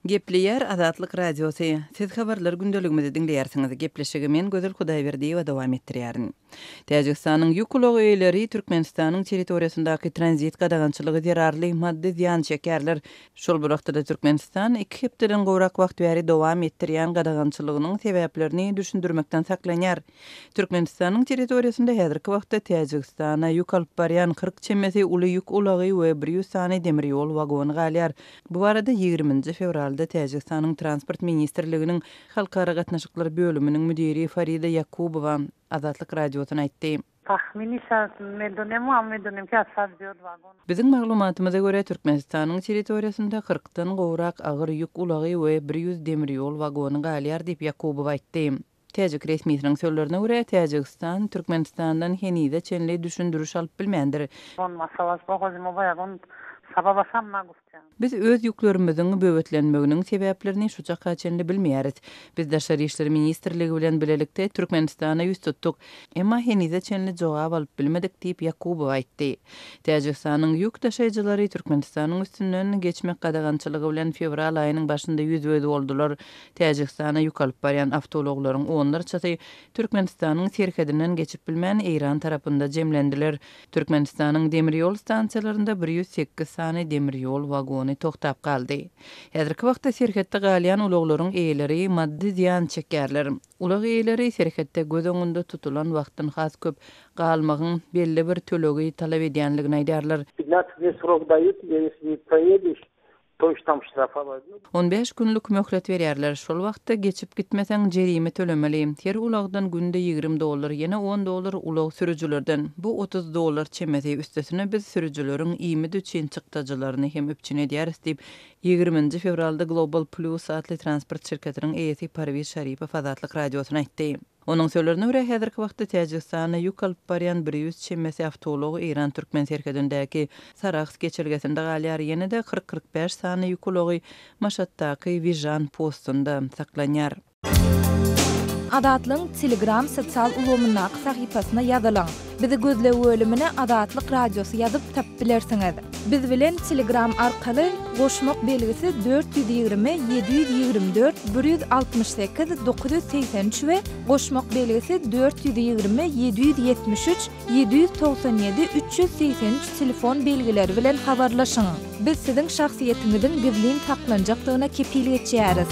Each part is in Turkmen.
Gepleýär Azatlyk Radiosy, Siz habarlar gündeligimizi diňleýärsiňiz. Gepleşigi men Gözel Hudaýberdiýewa dowam etdirýärin. Täjigistanyň ýük ulag eýeleri Türkmenistanyň territoriýasyndaky tranzit gadagançylygy zerarly maddy zyýan çekýärler. Şol bir wagtda-da Türkmenistan iki hepdeden gowrak wagt bäri dowam etdirýän gadagançylygynyň sebäplerini düşündirmekden saklanýar. Türkmenistanyň territoriýasynda häzirki wagtda Täjigistana ýük alyp barýan 40 çemesi uly ýük ulagy we 100 sany demir ýol wagony galýar. Bu barada ýigriminji fewralda Täjigistanyň Transport ministrliginiň Halkara gatnaşyklar bölüminiň müdiri Farida Ýakubowa Azatlyk Radiosyna aýtdy. Biziň maglumatymyza görä, Türkmenistanyň territoriýasynda kyrkdan gowrak agyr ýük ulagy we 100 demir ýol wagony galýar diýip, Ýakubowa aýtdy. Täjik resmisiniň sözlerine görä, Täjigistan Türkmenistandan henize çenli düşündiriş alyp bilmändir. Biz öz ýüklerimiziň böwetlenmeginiň sebäplerini şu çaka çenli bilmeýäris. Biz Daşary işler ministrligi bilen bilelikde Türkmenistana ýüz tutduk. Emma henize çenli jogap alyp bilmedik diýip, Ýakubow aýtdy. Täjigistanyň ýük daşaýjylary Türkmenistanyň üstünden geçmek gadagançylygy bilen fewral aýynyň başynda ýüzbe-ýüz boldular. Täjigistana ýük alyp barýan awtoulaglaryň onlarçasy Türkmenistanyň serhedinden geçip bilmän, Eýran tarapynda jemlendiler. Türkmenistanyň demir ýol stansiýalarynda 108 sany demir ýol wagony togtap galdy. Häzirki wagtda serhetde galýan ulaglaryň eýeleri maddy zyýan çekýärler. Ulag eýeleri serhetde göz öňünde tutulan wagtdan has köp galmagyň belli bir tölegi talap edýänligini aýdýarlar. Pятnadtsat dney srok daýut, ýesli ne proýediş, On bäş günlük möhlet berýärler. Şol wagtda geçip gitmeseň, jerime tölemeli. Her ulagdan günde 20 dollar, ýene on dollar ulag sürüjilerden. Bu 30 dollar çemesi. Üstesine biz sürüjileriň iýmit üçin çykdajylaryny hem üpjün edýäris diýip, ýigriminji fewralda Global Plus atly transport şirketiniň eýesi Parwiz Şaripow Azatlyk Radiosyna aýtdy. Onuň sözlerine görä, häzirki wagtda Täjigistana ýük alyp barýan 100 çemesi awtoulag Eýran-türkmen serhedindäki Sarahs geçelgesinde galýar, ýene-de 40-45 sany ýük ulagy Maşatdaky Wižan postunda saklanýar. Azatlygyň Telegram sosial ulgamyndaky sahypasyna ýazylyň. Bizi gözleg bölümine Azatlyk Radiosy ýazyp tapyp bilersiňiz. Biz bilen Telegram arkaly goşmak belgisi 420 724 168 983 we goşmak belgisi 420 773 797 383 telefon belgileri bilen habarlaşyň. Biz siziň şahsyýetiňiziň gizlin saklanjakdygyna kepil geçýäris.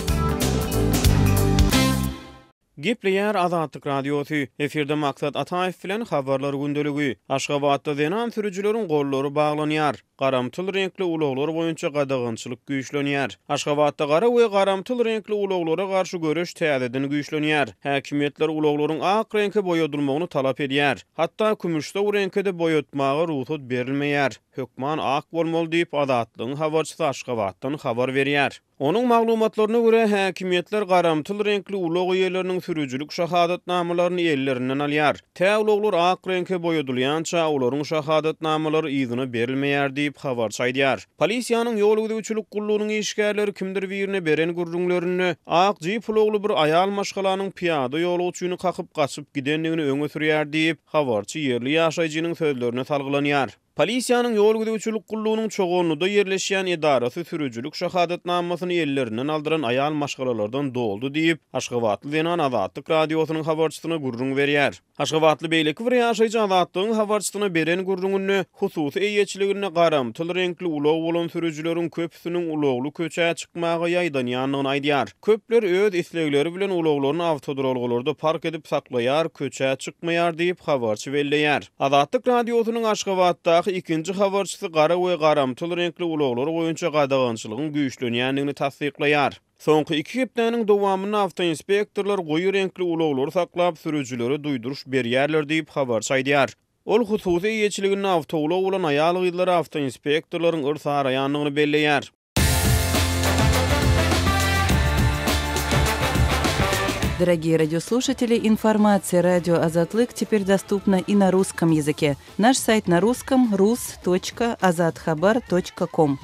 Gepleýär Azatlyk Radiosy, Efirde Maksat Ataýew bilen Habarlar gündeligi. Aşgabatda zenan sürüjileriň gollary baglanýar. Garamtyl reňkli ulaglar boýunça gadagançylyk güýçlenýär. Aşgabatda gara we garamtyl reňkli ulaglara garşy göreş täzeden güýçlenýär. Häkimiýetler ulaglaryň ak reňke boýadylmagyny talap edýär. Hatda kümüşsow reňke-de boýatmaga rugsat berilmeýär. Hökman ak bolmaly diýip, Azatlygyň habarçysy Aşgabatdan habar berýär. Onuň maglumatlaryna görä, häkimiýetler garamtyl reňkli ulag eýeleriniň sürüjilik şahadatnamalaryny ellerinden alýar. Tä ulaglar ak reňke boýadylýança, olaryň şahadatnamalary yzyna berilmeýär diýip, habarçy aýdýar. Polisiýanyň ýol gözegçilik gullugynyň işgärleri kimdir birine beren gürrüňlerinde, ak jip ulagly bir aýal maşgalanyň pyýada ýolagçyny kakyp gaçyp gidendigini öňe sürýär diýip, habarçy ýerli ýaşaýjynyň sözlerine salgylanýar. Polisiýanyň ýol gözegçilik gullugynyň Çoganlyda ýerleşýän edarasy sürüjilik şahadatnamasyny ellerinden aldyran aýal maşgalalardan doldy diýip, aşgabatly zenan Azatlyk Radiosynyň habarçysyna gürrüň berýär. Aşgabatly beýleki bir ýaşaýjy Azatlygyň habarçysyna beren gürrüňinde, hususy eýeçiliginde garamtyl reňkli ulag bolan sürüjileriň köpüsiniň ulagly köçä çykmaga ýaýdanýandygyny aýdýar. Köpler öz islegleri bilen ulaglaryny awtoduralgalarda park edip saklaýar, köçä çykmaýar diýip, habarçy belleýär. Azatlyk Radiosynyň Aşgabatdaky ikinji habarçysy gara we garamtyl reňkli ulaglar boýunça gadagançylygyň güýçlenýändigini tassyklaýar. Soňky iki hepdäniň dowamynda awtoinspektorlar goýy reňkli ulaglary saklap, sürüjilere duýduryş berýärler diýip, habarçy aýdýar. Ol hususy eýeçiliginde awtoulag bolan aýal-gyzlara awtoinspektorlaryň yrsaraýandygyny belleýär. Дорогие радиослушатели, информация радио Азатлык теперь доступна и на русском языке. Наш сайт на русском rus.azathabar.com.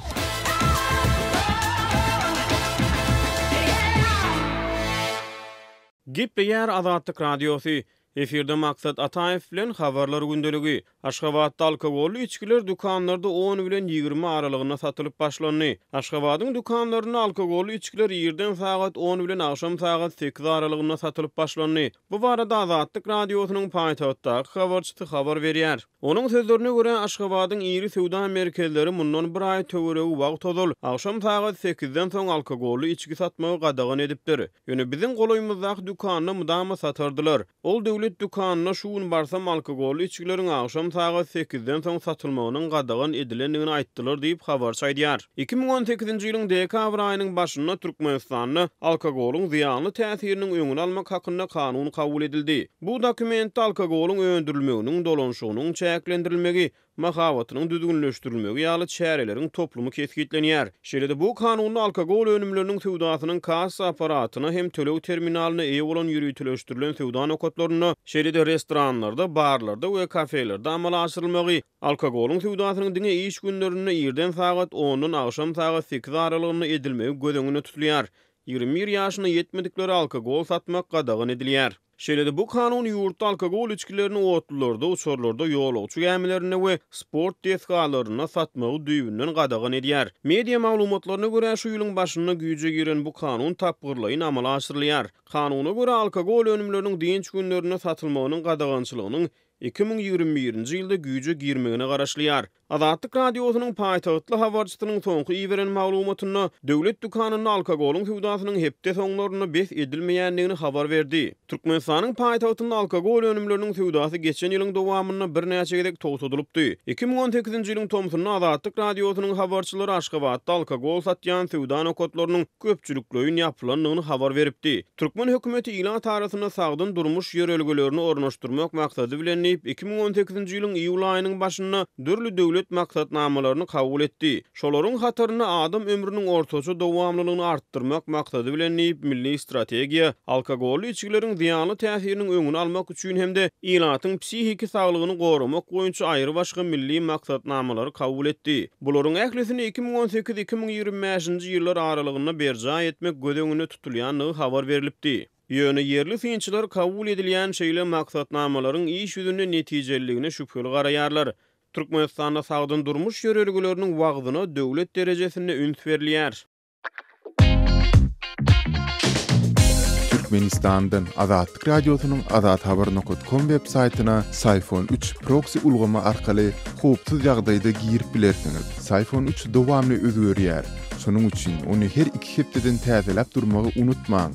Gepleýär Azatlyk Radiosy, Efirde Maksat Ataýew bilen Habarlar gündeligi. Aşgabatda alkogolly içgiler dükanlarda on bilen 20 aralygynda satylyp başlandy. Aşgabadyň dükanlarynda alkogolly içgiler irden sagat on bilen agşam sagat sekiz aralygynda satylyp başlandy. Bu barada Azatlyk Radiosynyň paýtagtdaky habarçysy habar berýär. Onuň sözlerine görä, Aşgabadyň iri söwda merkezleri mundan bir aý töweregi wagt ozal, agşam sagat sekizden soň alkogolly içgi satmagy gadagan edipdir. Ýöne biziň golaýymyzdaky dükanda mydama satardylar. Ol döwlet dükanyna şu gün barsam alkogolly içgileriň agşam sagat sekizden soň satylmagynyň gadagan edilendigini aýtdylar diýip, habarçy aýdýar. 2018-nji ýylyň dekabr aýynyň başynda Türkmenistanda alkogolyň zyýanly täsiriniň öňüni almak hakynda kanun kabul edildi. Bu dokumentde alkogolyň öndürilmeginiň, dolanyşygynyň çäklendirilmegi, mahabatynyň düzgünleşdirilmegi ýaly çäreleriň toplumy kesgitlenýär. Şeýle-de bu kanunda alkogol önümleriniň söwdasynyň kassa apparatyna hem töleg terminalyna eýe bolan ýöriteleşdirilen söwda nokatlarynda, şeýle-de restoranlarda, barlarda we kafelerde amala aşyrylmagy, alkogolyň söwdasynyň diňe iş günlerinde irden sagat ondan agşam sagat sekiz aralygynda edilmegi göz öňünde tutulýar. 21 ýaşyna ýetmediklere alkogol satmak gadagan edilýär. Şeýle-de bu kanun ýurtda alkogol içgilerini otlularda, uçarlarda, ýolagçy gämilerinde we sport desgalarynda satmagy düýbünden gadagan edýär. Media maglumatlaryna görä, şu ýylyň başynda güýje giren bu kanun tapgyrlaýyn amala aşyrylýar. Kanuna görä, alkogol önümleriniň dynç günlerinde satylmagynyň gadagançylygynyň 2021-nji ýylda güýje girmegine garaşylýar. Azatlyk Radiosynyň paýtagtly habarçysynyň soňky iberen maglumatynda, döwlet dükanynda alkogolyň söwdasynyň hepde soňlarynda bes edilmeýändigini habar berdi. Türkmenistanyň paýtagtynda alkogol önümleriniň söwdasy geçen ýylyň dowamynda birnäçe gezek togtadylypdy. 2018-nji ýylyň tomsunda Azatlyk Radiosynyň habarçylary Aşgabatda alkogol satýan söwda nokatlarynyň köpçülikleýin ýapylandygyny habar beripdi. Türkmen hökümeti ilat arasynda sagdyn durmuş ýörelgelerini ornaşdyrmak maksady bilen diýip, 2018-nji ýylyň iýul aýynyň başynda dürli döwlet maksatnamalaryny kabul etdi. Şolaryň hatarynda adam ömrüniň ortaça dowamlylygyny artdyrmak maksady bilen diýip, milli strategiýa, alkogolly içgileriň zyýanly täsiriniň öňüni almak üçin hem-de ilatyň psihiki saglygyny goramak boýunça aýrybaşga milli maksatnamalary kabul etdi. Bularyň ählisini 2018, 2025-nji ýyllar aralygynda berjaý etmek göz öňünde tutulýandygy habar berlipdi. Ýöne ýerli synçylar kabul edilýän şeýle maksatnamalaryň iş ýüzünde netijeliligine şübheli garaýarlar. Türkmenistanda sagdyn durmuş ýörelgeleriniň wagzyna döwlet derejesinde üns berilýär. Türkmenistandan Azatlyk Radiosynyň azathabar nokat kom web saýtyna Syfon üç proksi ulgamy arkaly howpsuz ýagdaýda girip bilersiňiz. Syfon üç dowamly özgerýär. Şonuň üçin ony her iki hepdeden täzeläp durmagy unutmaň.